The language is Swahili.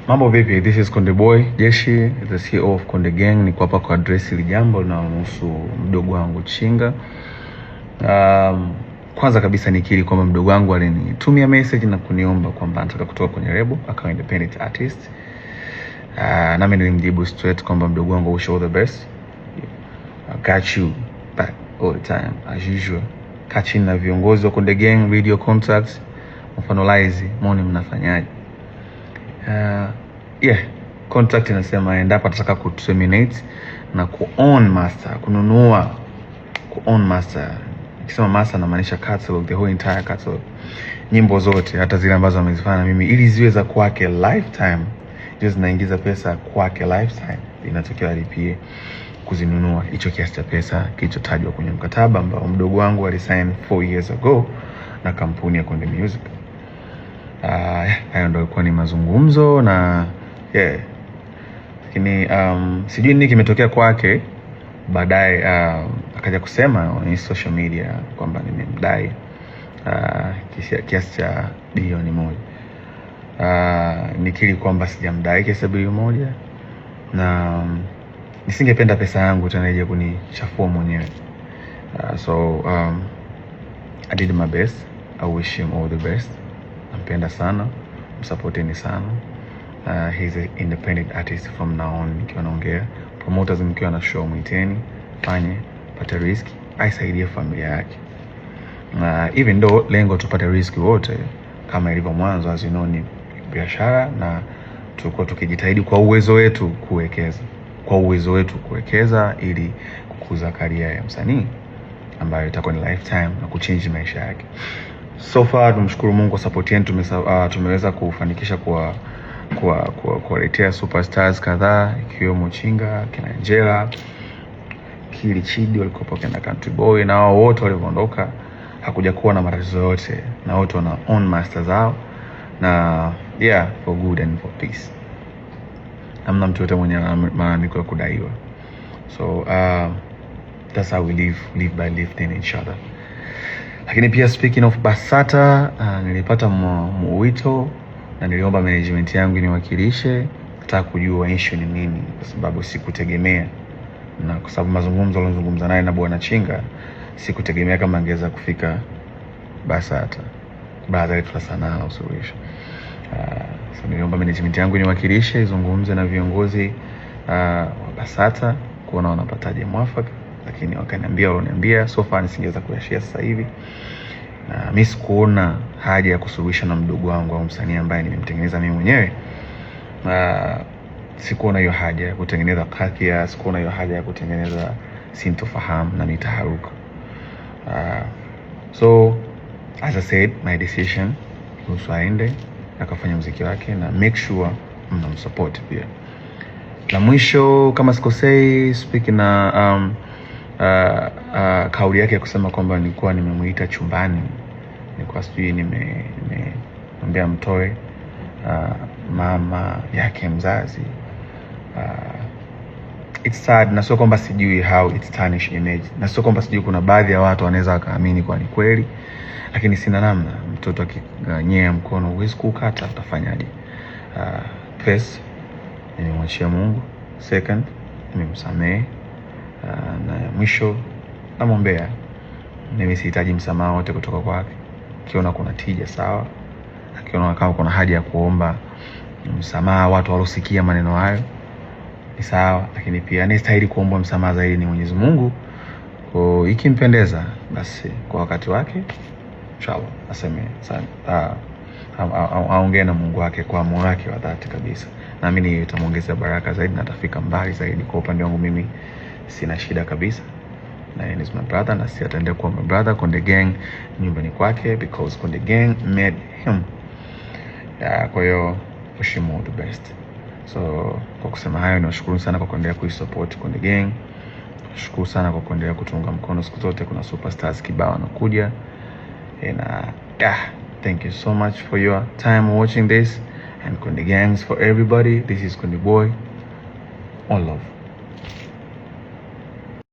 Mambo vipi? This is Konde Boy Jeshi, the CEO of Konde Gang. Niko hapa kwa address hili jambo linalohusu mdogo wangu Chinga. Kwanza kabisa nikiri kwamba mdogo wangu alinitumia message na kuniomba kwamba anataka kutoka kwenye lebo akawa independent artist. Nami nilimjibu straight kwamba mdogo wangu, wish all the best. I got you back all the time as usual. Kaa chini na viongozi wa Konde Gang, video contacts, mfano Laizi, muone mnafanyaje. Yeah, contract inasema endapo atataka ku terminate na ku own master, kununua, ku own master. Nikisema master namaanisha catalog, the whole entire catalog, nyimbo zote, hata zile ambazo amezifanya na mimi, ili ziwe za kwake lifetime, ziwe zinaingiza pesa kwake lifetime, inatakiwa alipie kuzinunua hicho kiasi cha pesa kilichotajwa kwenye mkataba ambao mdogo wangu alisign 4 years ago na kampuni ya Konde Music. Hayo ndio ilikuwa ni mazungumzo na yeah. Lakini sijui nini kimetokea kwake baadaye, akaja kusema kwenye social media kwamba nimemdai kiasi cha bilioni 1. Nikiri kwamba sijamdai kiasi cha bilioni 1 na nisingependa pesa yangu tena ije kunichafua mwenyewe. So I did my best. I wish him all the best. Nampenda sana, msupporteni sana. He's an independent artist from now on. Nikiwa naongea, promoters mkiwa na show mwiteni, fanye pate riziki, aisaidie familia yake. Even though lengo tupate riziki wote kama ilivyo mwanzo, as you know, ni biashara na tulikuwa tukijitahidi kwa uwezo wetu kuwekeza, kwa uwezo wetu kuwekeza ili kukuza career ya msanii ambayo itakuwa ni lifetime na kuchange maisha yake. So far tumshukuru Mungu kwa support yetu, tumeweza kufanikisha kwa kuwaletea superstars kadhaa ikiwemo Chinga, kina Angela, Kili Chidi walikuwa kina Country Boy, na wao wote walivyoondoka hakuja kuwa na matatizo yote, na wote wana own master zao na yeah, for good and for peace. Hamna mtu yote mwenye malalamiko ya kudaiwa. So that's how we live, live by lifting each other. Lakini pia speaking of Basata, nilipata mwito na niliomba management yangu niwakilishe, nataka kujua issue ni nini, kwa sababu sikutegemea, na kwa sababu mazungumzo alizungumza naye na bwana Chinga, sikutegemea kama angeweza kufika Basata, baraza letu la sanaa la usuluhisho. So niliomba management yangu niwakilishe, izungumze na viongozi wa Basata kuona wanapataje mwafaka, lakini wakaniambia walioniambia, so far nisingeweza kuyashare sasa hivi, na mimi sikuona haja ya kusuluhisha na mdogo wangu au msanii ambaye nimemtengeneza mimi mwenyewe. Sikuona hiyo haja ya kutengeneza kadhia, sikuona hiyo haja ya kutengeneza sintofahamu na mitaharuka. So as I said, my decision kuhusu aende akafanya muziki wake na make sure mnamsupport pia. La mwisho kama sikosei, speaking na kauli yake ya kusema kwamba nilikuwa nimemuita chumbani, nilikuwa sijui nimemwambia mtoe mama yake mzazi. It's sad, na sio kwamba sijui how it's tarnish image, na sio kwamba sijui kuna baadhi ya watu wanaweza wakaamini kwa ni kweli, lakini sina namna. Mtoto akinyea mkono huwezi kuukata, utafanyaje? First nimemwachia Mungu, second nimemsamehe, na mwisho namwombea. Mimi sihitaji msamaha wote kutoka kwake. Akiona kuna tija sawa, akiona kama kuna haja ya kuomba msamaha watu walosikia maneno hayo ni sawa, lakini pia anayestahili kuomba msamaha zaidi ni Mwenyezi Mungu. Kwa ikimpendeza, basi kwa wakati wake inshallah aseme aongee na Mungu wake kwa moyo wake wa dhati kabisa, naamini itamwongezea baraka zaidi na atafika mbali zaidi. Kwa upande wangu mimi sina shida kabisa na yeye is my brother na si ataendelea kuwa my brother. Konde Gang nyumbani kwake because Konde Gang made him. Yeah, kwa hiyo wish him all the best. So kwa kusema hayo, niwashukuru sana kwa kuendelea kuisupport Konde Gang. Shukuru sana kwa kuendelea kutunga mkono siku zote. Kuna superstars kibao wanakuja and yeah, thank you so much for your time watching this and Konde Gangs for everybody. This is Konde Boy. All love.